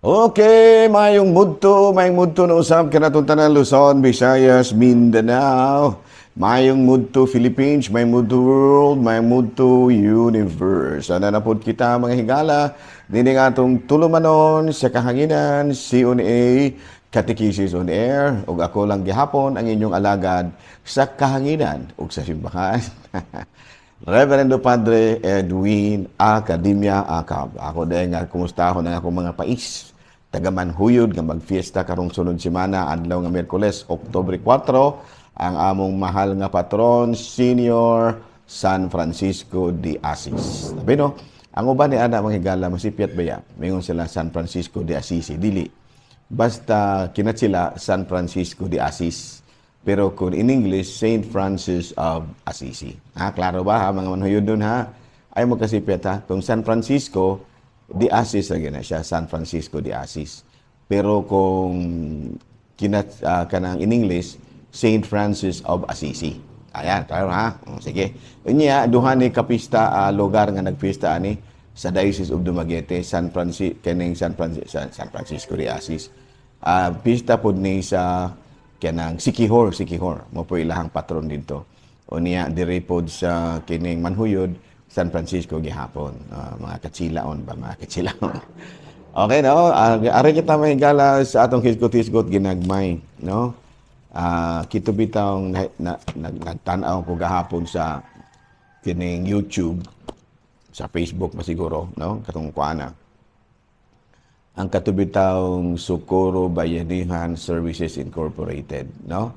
Okay, mayong mudto na usab kanatong tanan, Luzon, Visayas, Mindanao. Mayong mudto Philippines, mayong mudto world, mayong mudto universe. Ana na pod kita, mga higala, dinhi nga atong tulumanon sa kahanginan, CONA, Catechesis on Air, ug ako lang gihapon ang inyong alagad sa kahanginan ug sa simbahan, Reverendo Padre Edwin Academia Acab. Ako dahil nga kumusta ako ng akong mga pais. Taga Manjuyod nga magfiesta karong sunod semana, adlaw nga Miyerkules, Oktubre 4, ang among mahal nga patron, Senior San Francisco de Asis. Sabi no, ang uban ni ana, mga higala, masipyat baya? Mingon sila San Francisco de Assisi. Dili. Basta kinat sila San Francisco de Asis. Pero kung in English, Saint Francis of Assisi. Ha, klaro ba ha, mga manhuyod dun ha? Ay magkasipyat ha. Kung San Francisco de Asis lagi na siya, San Francisco de Asis. Pero kung kinat kanang in English, Saint Francis of Assisi. Ayan, klaro ha? Sige. Unya, duha ni kapista lugar nga nagpista ani sa Diocese of Dumaguete, San Francisco, kining San Francisco de Asis. Pista pod ni sa kanang Siquijor, Siquijor, mo po ilahang patron dito. Unya diri pod sa kining Manjuyod, San Francisco gihapon. Mga katsilaon ba, mga katsilaon. Okay, no? Ari kita, mga higala, sa atong hisgot-hisgot ginagmay, no? Kito bitawng nagtan-aw ko gahapon sa kining YouTube, sa Facebook ba siguro, no? Katong kuana. Ang katubitawng Socorro Bayanihan Services Incorporated, no?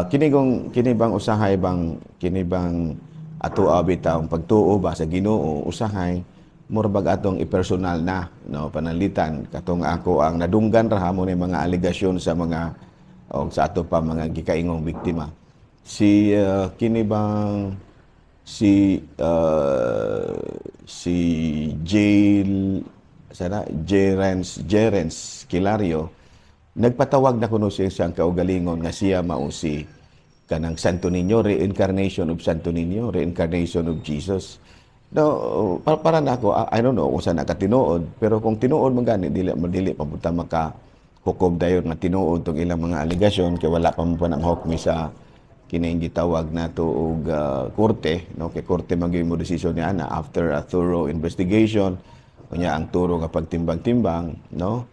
Kini kung kini bang usahay bang kini bang ato bitaw pagtuo ba sa Ginoo, usahay mura bag atong ipersonal na, no, pananglitan katong ako ang nadunggan ra mo ni mga alegasyon sa mga o sa ato pa mga gikaingong biktima, si kini bang si Jail sana Jerens Jerens Kilario, nagpatawag na kuno siya siyang kaugalingon nga siya mao si kanang Santo Niño, reincarnation of Santo Niño, reincarnation of Jesus. No, para nako, I don't know kung saan nakatinuod, pero kung tinuod man gani, dili dili pa buta maka hukom dayon nga tinuod tong ilang mga alegasyon kay wala pa man pa ng hukmi sa kining gitawag nato og korte, no, kay korte man gyud mo desisyon ni ana after a thorough investigation, unya ang turo nga pagtimbang-timbang, no,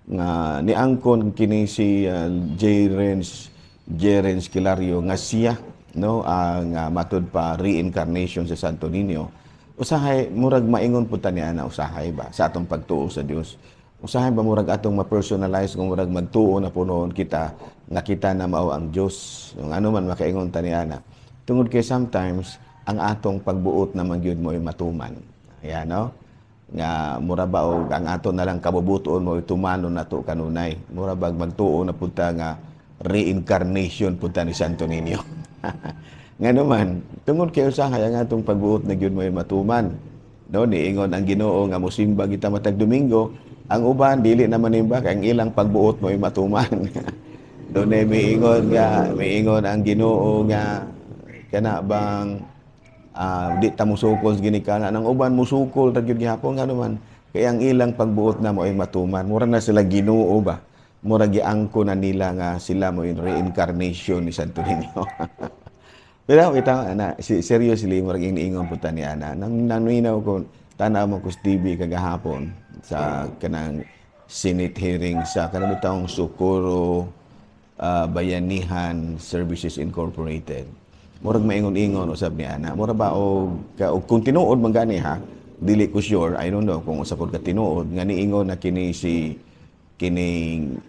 nga niangkon kini si J. Renz Jerens Kilario nga siya, no, ang matud pa reincarnation sa Santo Niño. Usahay murag maingon pud ta ni ana, usahay ba sa atong pagtuo sa Dios, usahay ba murag atong ma-personalize kung murag magtuo na punon kita nga kita na mao ang Dios, yung ano man makaingon ta ni ana, tungod kay sometimes ang atong pagbuot na man gyud mo ay matuman. Ayan, no, nga mura ba og ang ato na lang kabubuton mo tumanon nato kanunay, mura bag magtuo na pud ta nga reincarnation pud ta ni Santo Niño. Nga naman, tungod kay usahay ang atong pagbuot na gyud mo ay matuman, no, niingon ang Ginoo nga mosimba kita matag Domingo, ang uban dili na manimba kay ang ilang pagbuot mo ay matuman. Doon ay miingon ang Ginoo nga kana bang di ta musukol sa ginikanan, ang uban musukol ra gyud gihapon, ngano man kay ang ilang pagbuot na mo ay matuman. Mura na sila Ginoo ba, mura giangko na nila nga sila mo yung reincarnation ni Santo Niño. Pero kita ana si seriously, murag iniingon pud ta ni ana nang naminaw ko, tanaw mo ko sa TV kagahapon sa kanang Senate hearing sa kanang bitawng Socorro Bayanihan Services Incorporated. Murag maingon-ingon usab ni ana. Mura ba og kung tinuod man gani ha, dili ko sure, I don't know kung usa pud ka tinuod nga niingon na kini si kining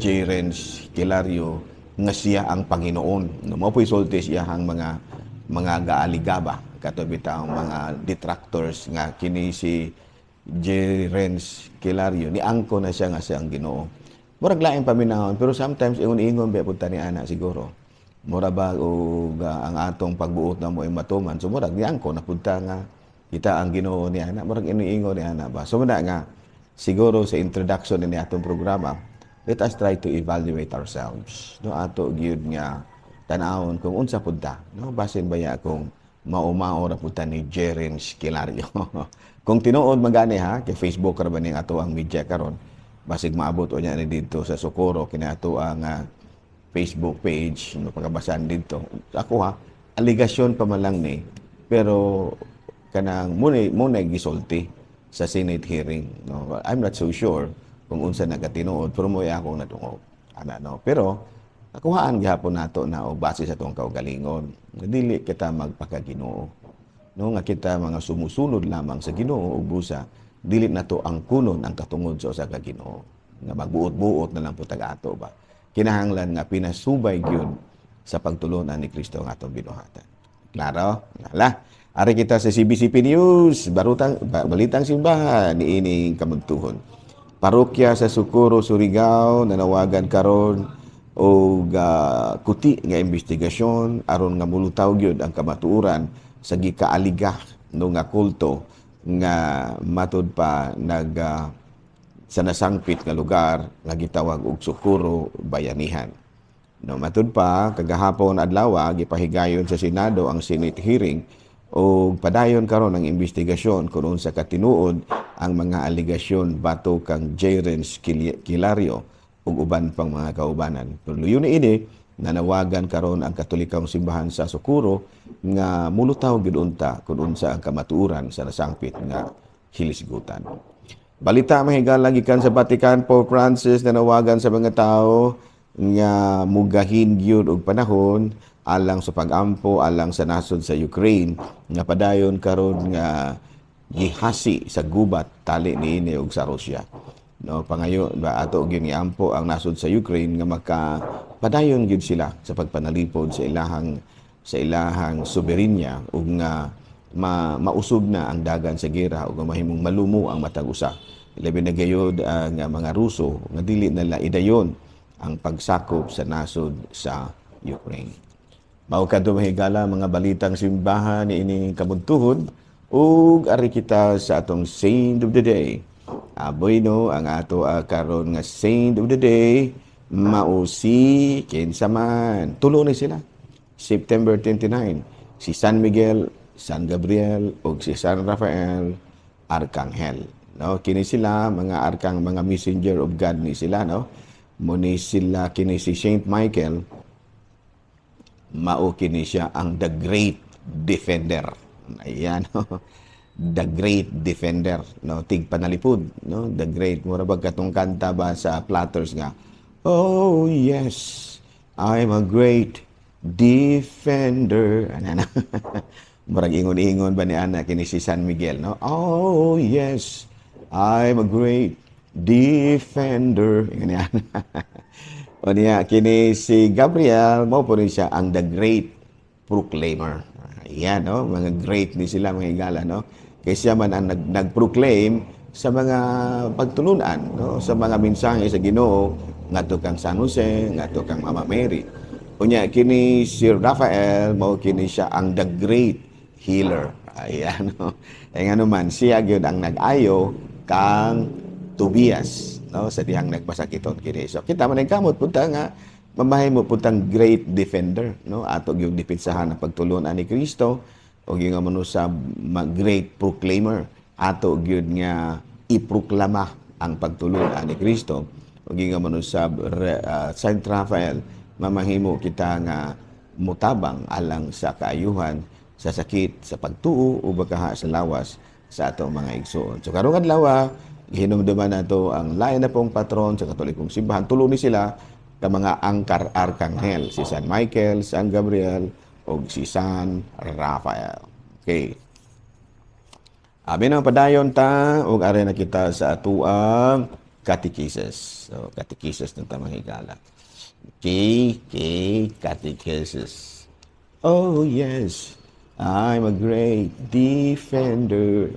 Jerens Kilario nga siya ang Panginoon. No, mao po'y sulti siya ang mga gaaligaba kato bitaw mga detractors nga kini si Jerens Kilario ni angko na siya nga siya ang Ginoo. Murag laing paminahon, pero sometimes ingon-ingon ba pud ta ni ana siguro. Mura ba og ang atong pagbuot na mo ay matuman. So murag niangko na pud ta nga kita ang Ginoo ni ana. Murag iniingon ni ana ba. So muna nga siguro sa introduction ni atong programa, let us try to evaluate ourselves. No, ato gyud nga tan-awon kung unsa pud ta, no, basin baya kung Mao-mao ra pud ta ni Jerence Quilario. Kung tinuod magani ha, kay Facebook ra ba ning ato ang media karon. Basig maabot o niya ni dito sa Socorro kini ato ang Facebook page no pagabasan dito. Ako ha, aligasyon pa man lang ni, pero kanang muna gisulti sa Senate hearing, no? I'm not so sure kung unsa nagatinuod, pero mo akong nadungog ana, no? Pero nakuhaan gihapon nato na og base sa atong kaugalingon, dili kita magpakaginoo, no, nga kita mga sumusunod lamang sa Ginoo ug busa dili nato ang kunon ang katungod sa usa ka Ginoo nga magbuot-buot na lang pud ato ba. Kinahanglan nga pinasubay gyud sa pagtulunan ni Kristo ang atong binuhatan. Klaro? Nala. Ari kita sa CBCP News, barutang, balitang simbahan ni ining kamuntuhon. Parokya sa Socorro, Surigao, nanawagan karon og kuti nga investigasyon aron nga mulutaw gyud ang kamatuoran sa gikaaliga no nga kulto nga matud pa nag sa nasangpit nga lugar nga gitawag og Socorro Bayanihan. No, matud pa kagahapon adlaw gipahigayon sa Senado ang Senate hearing og padayon karon ang investigasyon kung unsa katinuod ang mga aligasyon batok kang Jerence Quilario ug uban pang mga kaubanan. Pero luyo ni ini, nanawagan karon ang Katolikong Simbahan sa Socorro nga mulutaw gyud unta kung unsa ang kamatuoran sa nasangpit nga hilisgutan. Balita, mahigala, gikan sa Vatican, Pope Francis nanawagan sa mga tao nga mugahin gyud og panahon alang sa pagampo alang sa nasod sa Ukraine nga padayon karon nga gihasi sa gubat tali niini og sa Russia. No, pangayo ba ato gyud giampo ang nasod sa Ukraine nga maka padayon gyud sila sa pagpanalipod sa ilahang soberenya ug nga mausog na ang dagan sa gera ug mahimong malumo ang matag usa. Labi na gayod ang mga Ruso nga dili nila idayon ang pagsakop sa nasod sa Ukraine. Mao kadto, mahigala, mga balitang simbahan ni ining kabuntuhon ug ari kita sa atong saint of the day. Aboy no, ang ato karon nga saint of the day mao si kinsa man. Tulo ni sila. September 29, si San Miguel, San Gabriel ug si San Rafael Arkanghel. No, kini sila mga arkang, mga messenger of God ni sila, no. Muni sila kini si Saint Michael, mao kini siya ang the great defender. Ayan, no? The great defender, no? Tigpanalipod, no? The great, mura bag katong kanta ba sa Platters nga, "Oh yes, I'm a great defender." Ano na? Murag ingon-ingon ba ni ana kini si San Miguel, no? "Oh yes, I'm a great defender." Ingon niya. O niya, kini si Gabriel, mao po rin siya ang the great proclaimer. Ayan, no? Mga great ni sila, mga higala, no? Kaya siya man ang nag-proclaim sa mga pagtulunan, no? Sa mga mensahe sa Ginoo ngadto kang San Jose, ngadto kang Mama Mary. Unya kini si Rafael, mao kini siya ang the great healer. Ayan, no? Ay ngano man siya gyud ang nag-ayo kang Tobias, no, sa dihang nagpasakiton kini. So kita man kamot punta nga mamahimo puntang great defender, no, ato gyud depensahan ang pagtulunan ni Kristo o yung nga sa great proclaimer, ato gyud nga iproklama ang pagtulunan ni Kristo o yung nga sa Saint Raphael, mamahimo kita nga mutabang alang sa kaayuhan sa sakit sa pagtuo o bakaha sa lawas sa atong mga igsoon. So karong adlaw, gihinumduman nato ang lain na pong patron sa Katolikong Simbahan. Tulo ni sila ka mga angkar arkanghel, si San Michael, San Gabriel ug si San Rafael. Okay. Abi na, padayon ta ug ari na kita sa atuang catechesis. So catechesis ng tamang higala. K K catechesis. Oh yes, I'm a great defender.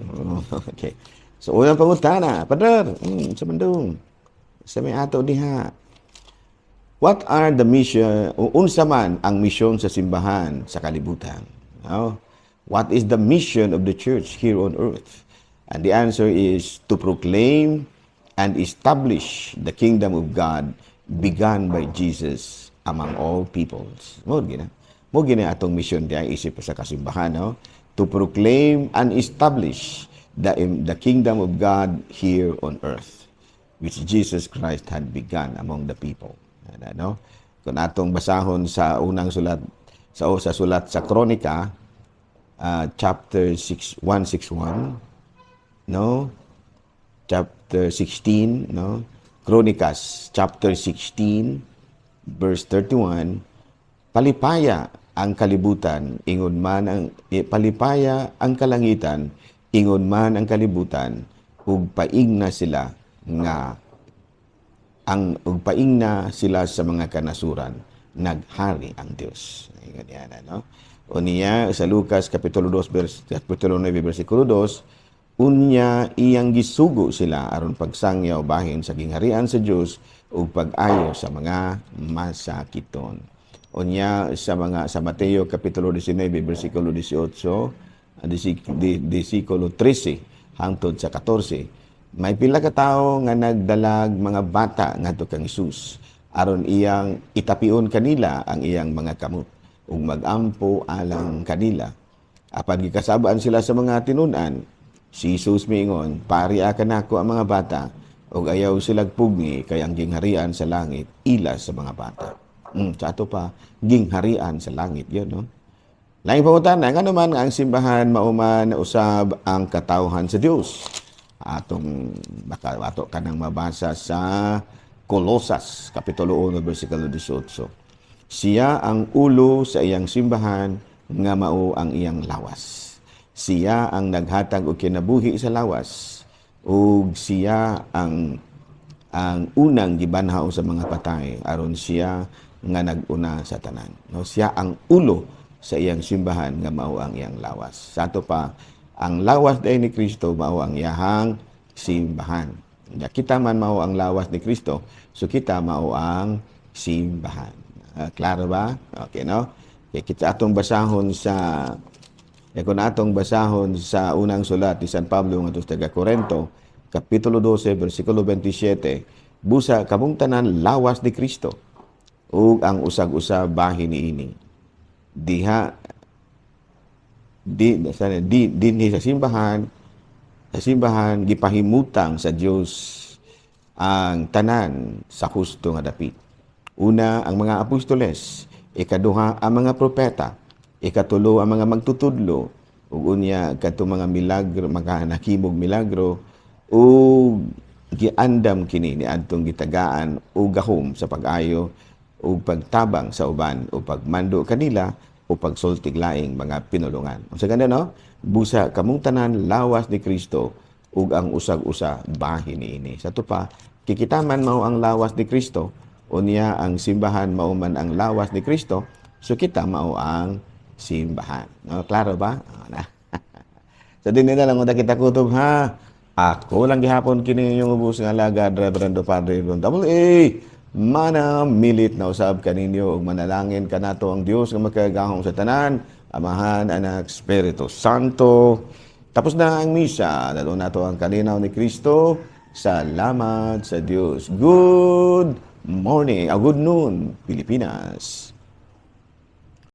Okay. So unang pangutana, Padre, sa bandung. Sa may ato diha. What are the mission, o unsa man ang misyon sa simbahan sa kalibutan? No? What is the mission of the church here on earth? And the answer is to proclaim and establish the kingdom of God begun by Jesus among all peoples. Mo gina. Mao gini atong misyon diya isip sa kasimbahan, no? To proclaim and establish the kingdom of God here on earth, which Jesus Christ had begun among the people. Ano, no? Kung atong basahon sa unang sulat sa sulat sa Kronika, chapter 6 161, no? Chapter 16, no? Chronicles chapter 16 verse 31, palipaya ang kalibutan ingon man ang palipaya ang kalangitan ingon man ang kalibutan ug paingna sila nga ang ug paingna sila sa mga kanasuran, naghari ang Dios. Ingon yan, ano? Unya sa Lucas kapitulo 2 verse kapitulo 9 bersikulo 2, unya iyang gisugo sila aron pagsangyaw bahin sa gingharian sa Dios ug pag-ayo sa mga masakiton. Unya sa mga sa Mateo kapitulo 19 bersikulo 18, bersikulo 13 hangtod sa 14, may pila ka tawo nga nagdalag mga bata ngadto kang Hesus aron iyang itapion kanila ang iyang mga kamot ug magampo alang kanila. Apan gikasab-an sila sa mga tinun-an. Si Jesus miingon, "Paria kanako ang mga bata ug ayaw sila pugni kay ang gingharian sa langit ila sa mga bata." Sa ato pa, gingharian sa langit yun, no? Laing pangutana, ngano man ang simbahan mao man usab ang katawhan sa Dios? Atong baka ato kanang mabasa sa Kolosas kapitulo 1 bersikulo 18. Siya ang ulo sa iyang simbahan nga mao ang iyang lawas. Siya ang naghatag og kinabuhi sa lawas ug siya ang unang gibanhaw sa mga patay aron siya nga nag-una sa tanan. No, siya ang ulo sa iyang simbahan nga mao ang iyang lawas. Sa ato pa, ang lawas diay ni Kristo mao ang iyahang simbahan. Ya, kita man mao ang lawas ni Kristo, so kita mao ang simbahan. Klaro ba? Okay, no? Okay, kita atong basahon sa kung atong basahon sa unang sulat ni San Pablo ngadto sa taga Korento, kapitulo 12, bersikulo 27, busa kamong tanan lawas ni Kristo ug ang usag-usa bahin niini. Diha di sa di dinhi sa simbahan gipahimutang sa Dios ang tanan sa husto nga dapit. Una ang mga apostoles, ikaduha ang mga propeta, ikatulo ang mga magtutudlo, ug unya kadtong mga milagro, mga nakimog milagro, ug giandam kini niadtong gitagaan og gahom sa pag-ayo ug pagtabang sa uban o pagmando kanila o pagsultig laing mga pinulungan. Unsa ganda, no? Busa kamong tanan lawas ni Kristo ug ang usag-usa bahin niini. Sa ato pa, kikita man mao ang lawas ni Kristo, unya ang simbahan mao man ang lawas ni Kristo, so kita mao ang simbahan. No, klaro ba? Ah, na. So dinhi na lang unta kita kutob, ha. Ako lang gihapon kini inyong ubos nga alagad, Reverendo Padre Ibon Double A. Mana milit na usab kaninyo ug manalangin kanato ang Dios nga makagagahom sa tanan, Amahan, Anak, Espiritu Santo. Tapos na ang misa. Dalo nato ang kalinaw ni Kristo. Salamat sa Dios. Good morning, a good noon, Pilipinas.